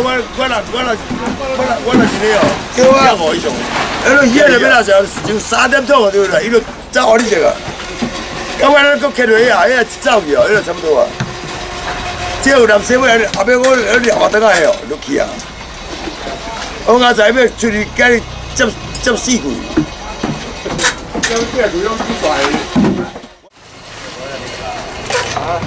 我若是你哦，对啊，五以上。迄个鱼就要来就3点钟对不对？伊就走予你这个。到尾咱阁牵落去啊，彼个一走去哦，彼个差不多啊。这有南西尾，后尾我掠我转来哦，落去啊。我刚才要出去，今日接接四季。接几啊季拢几大个。啊！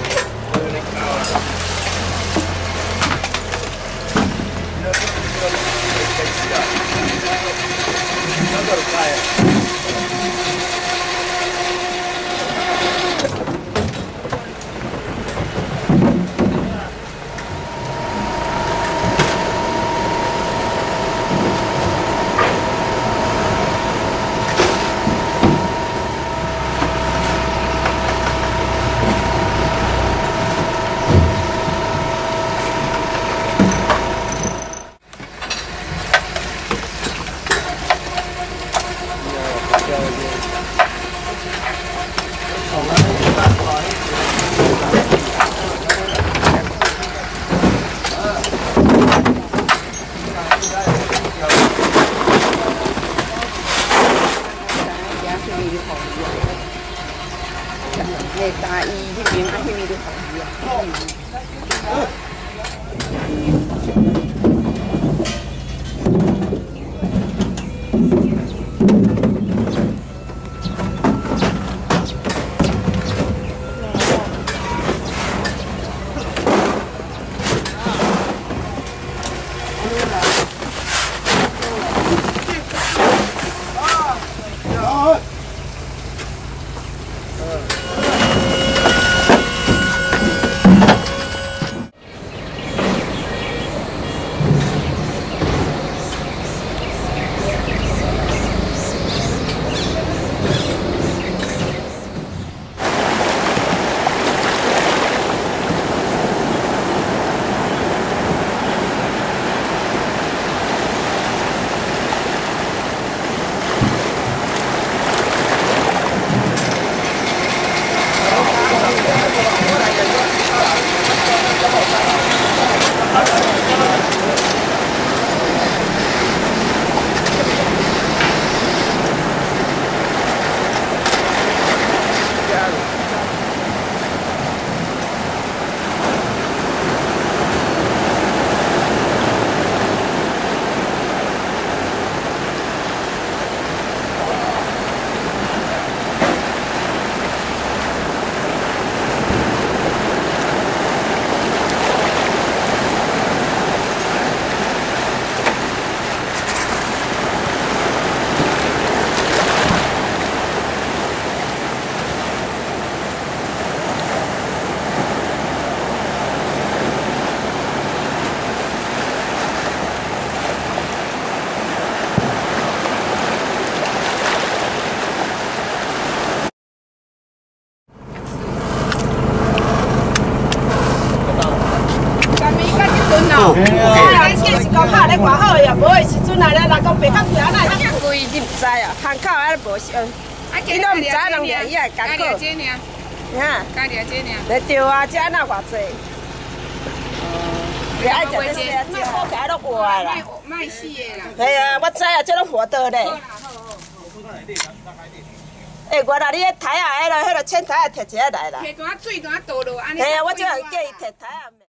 对啊，这哪偌济？你爱食这些，这好起来拢活的啦。卖死的啦。系啊，我知啊，这拢活的咧。欸，原来你迄台仔，迄个浅台仔摕一个来啦。摕单水单倒落，按呢。系啊，我这叫伊摕台仔。